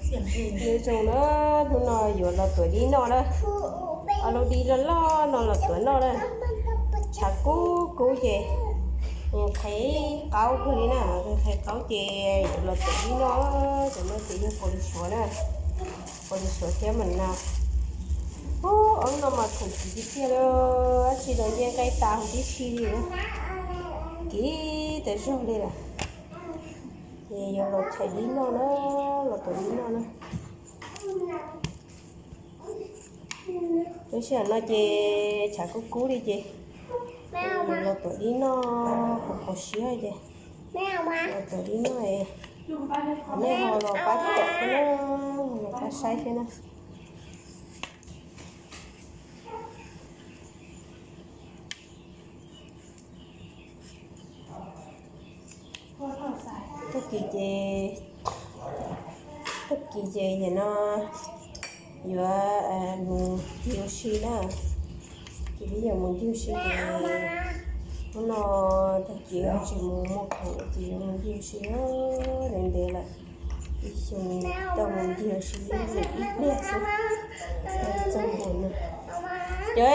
Nyob zoo na, hnub no yuav los tuav dib noj na. Ob lub dib loj loj no los tuav noj na. Tshav kub kub ces nqhis qaub kawg li na, nqhis qaub ces yuav los tuav dib noj. Cov no ces yog pos lis suav na, pos lis suav thiab mas nas. Ub, ob lub no mas khoom kiv tiag tiag li, dab tsi los nce nqe tas huv tib si li na. Kiv tas zog li lawm. Ces yuav los thaij dib noj na, los tuav dib noj na. Lub sij hawm no ces tshav kub kub li ces los tuav dib noj, qhuav qhuav siab ces los tuav dib noj. Nej ho los pab tom thiab na, los pab saib thiab na. Tag kis ces, tag kis ces nim no yuav mus ncig ua si na. Ces peb yuav mus ncig ua si ces hnub no tag kis tsis mus muag khoom ces yuav mus ncig ua si ntev ntev lawm. Ib xyoo tau mus ncig ua si ib pliag xwb. Txog npaum no. Cov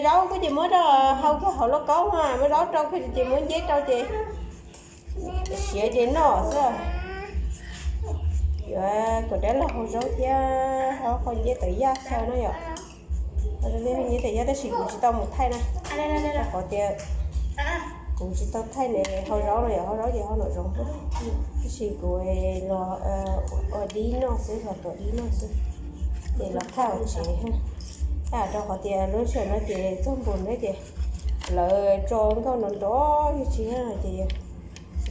zaub koj ces muab rau hau kiag hauv lauj kaub na, muab zaub rau kiag ces muab nceb rau ces siav ces noj xwb. Yuav kom dab laug hau zaub thiab hau qhov nceb tawv yaj xyaw no yom. Nceb tawv yaj tab sis kuv tsis tau mus thaij na, rau qhov tias kuv tsis tau thaij ne, hau zaub no yom, hau zaub ces hau nraum zoov xwb. Tab sis kuv los ua dib noj xwb, los tuav dib noj xwb, ces los thaij hauv tsev. Thaij rau qhov tias lub sij hawm no ces txog npaum no ces lawv tso nkauj nrov nrov yog tsis no ces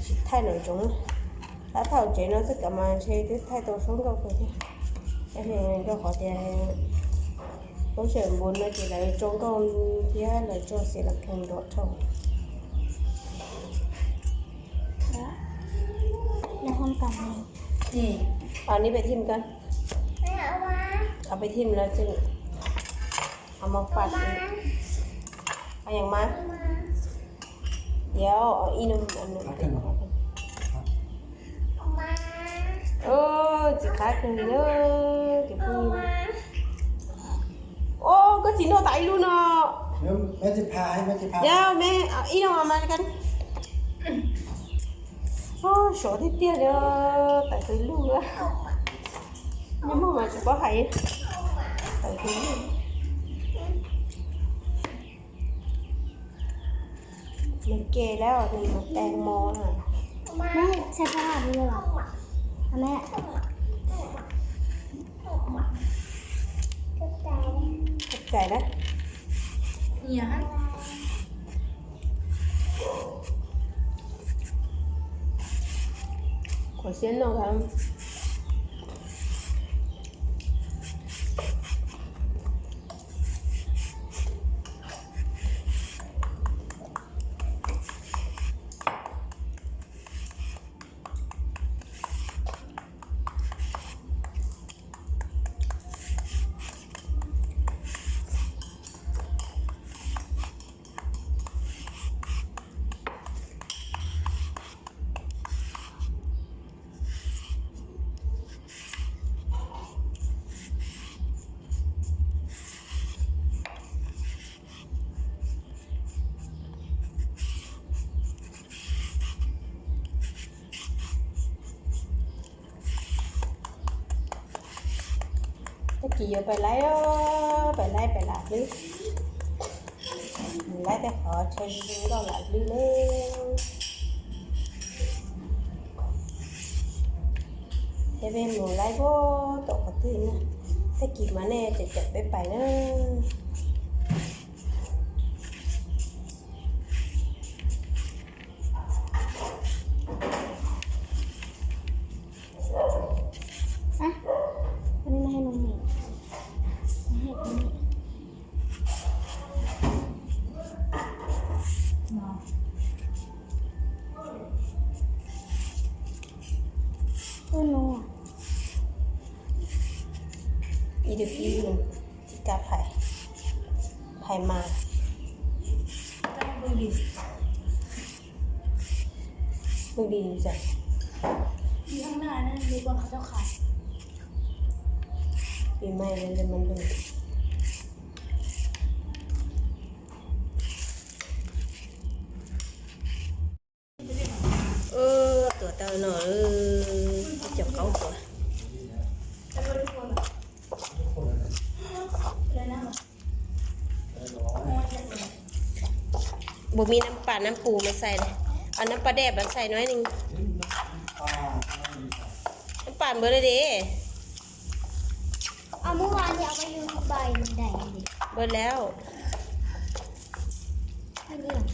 tsis thaij nraum zoov. Tab thaij hauv tsev no xwb kav mas ntshe twb thaij tau suab nkauj kawg thiab. Rau qhov tias lub sij hawm npaum no ces lawv tso nkauj thiab lawv tso xiav los khoom nrov dhau. Neb pem thim koj, pem thim lawv tseem, pem thim mas, tias ib no, txiv qab kawg li na, tus phooj ywg. Os, koj txiv noj tas ib lub no. Yog me ib no mas, sov tiag tiag li, tawm tus lug, nyob muag mas tsis paub hais, tawm tus lug. Nws ke lawm, nws mus tag mo na. Cais na. Khuv xim no. Tag kis yuav pais laib, pais laib pais lam hlwb. Mus laib tej qhov chaw zoo nkauj lam hlwb na. Ces peb mus laib puag tom qhov twg na. Tag kis mas nej caum caum peb pais na. Ib tug pib tsis kam phais, phais mas. Pw li txawm. Tus mai li li mas lug. Tuam tau no, cov qaub tuam. Bos mib nab pas nab pus mas xais, nab pas dej mas xais no ne. Nab pas npawg li de. Npawg lawm.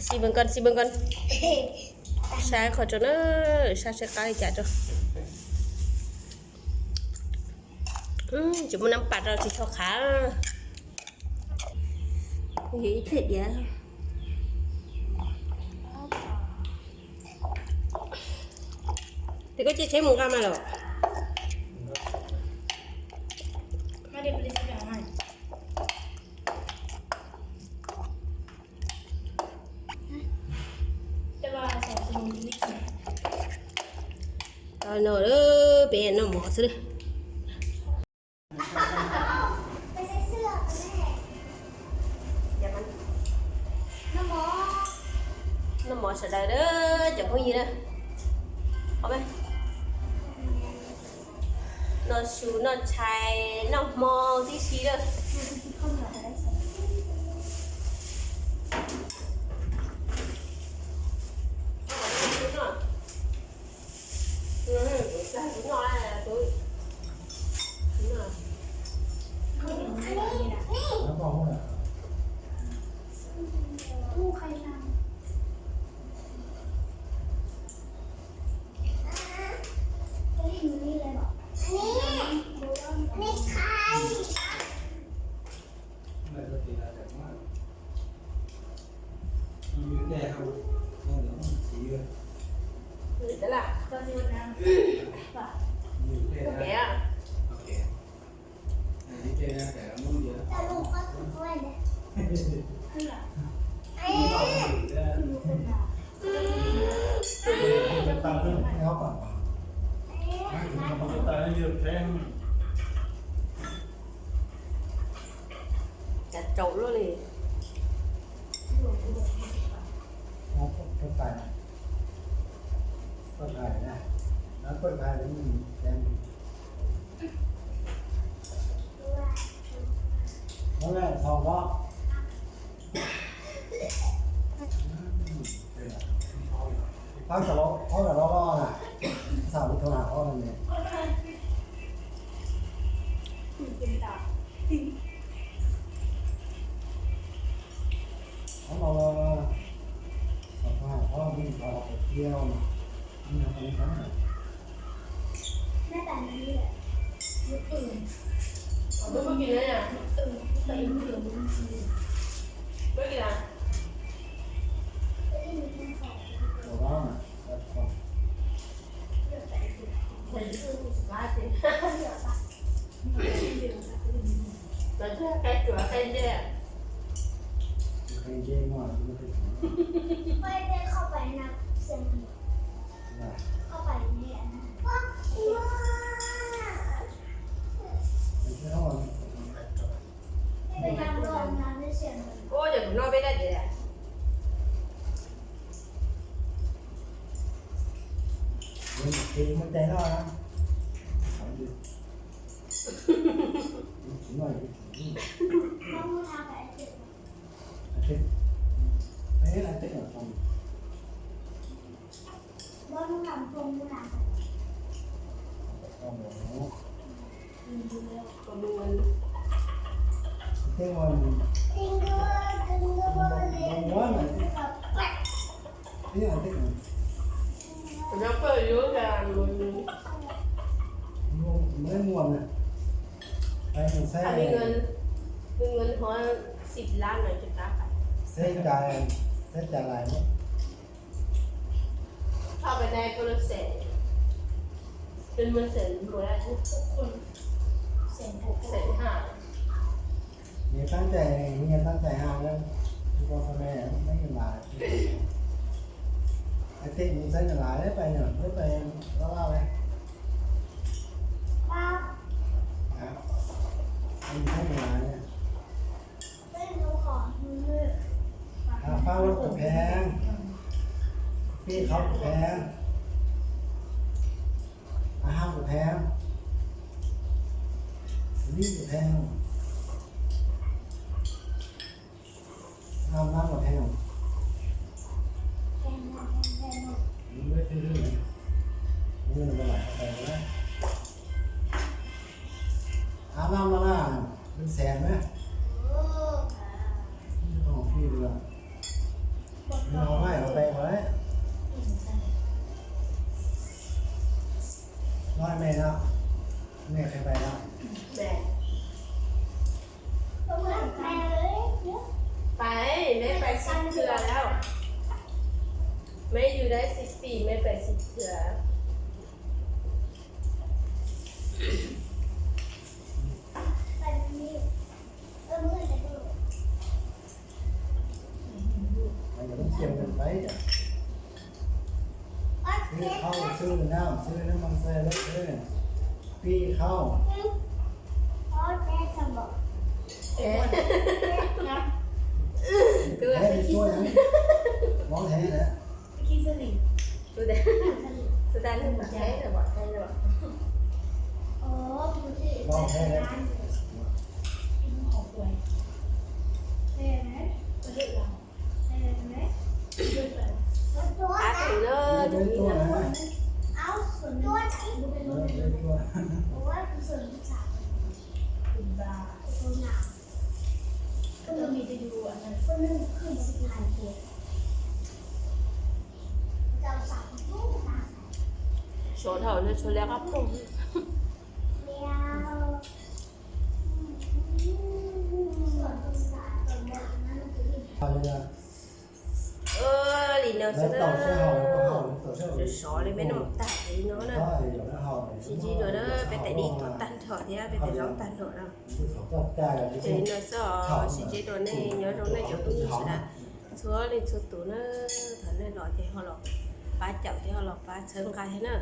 Xi npawg koj, xi npawg koj. Saib qhov tso na, saib saib qab li cas tso. Tsis muaj nab pas rau tsis tshua qhav. Yog ib pliag diav. Tes koj cia tsheb mus nqa mas los. Tau no, peb noj mov xwb. Noj mov sawv daws na, cov phooj ywg na. Noj su noj tshais noj hmo tib si lawm. Cas tsaus luaj li. Poj tais, poj tais na, poj tais, pab cov loj loj na, xav ua thua hauv ne. Qhov no, xav thua hauv, qhov no, qhov no, qhov no, Ua cas kuv noj peb dab tsi? Xeb cai, xeb cai lais. Tho pem nai pua lug xeem, peb muaj xeem npaum, xeem ha. Nyias tab cai, nyias tab cai ha, tsis pom txog ne, neb nyias lais. Hais tias mus xeem nyias lais, peb pais nyom, peb pais laj laj lais. Hais Ib qhov kuv pheej, a hab kuv pheej, ib kuv pheej, a mab kuv pheej, a mab no na, lub xeem na, không phi được, nó không phải ở đây đấy, nói mẹ nó, mẹ phải vậy đó. Pais, meb pais sib txhua lawm. Meb yug dab tsi pim, meb pais sib txhua. Pib khau xwb, nam xwb, nam mab xwb, pib khau. Tus heev, tus heev lawm. Tus tus tus tus tus tus Qab tug na, tug na. Suav dhau no tshuav li qab pug. Li no xwb na, sov sov li peb noj tag li no na. Sib ntsib dua na, peb tais dib tuaj tag nrho thiab peb tais zaub tag nrho na. Ces li no xwb os, sib ntsib dua nej nyob zoo nej cov phooj ywg sawv daws txhua leej txhua tus na. Thaum nej los ces ho los pab caum thiab ho los pab txhawb nqa thiab na.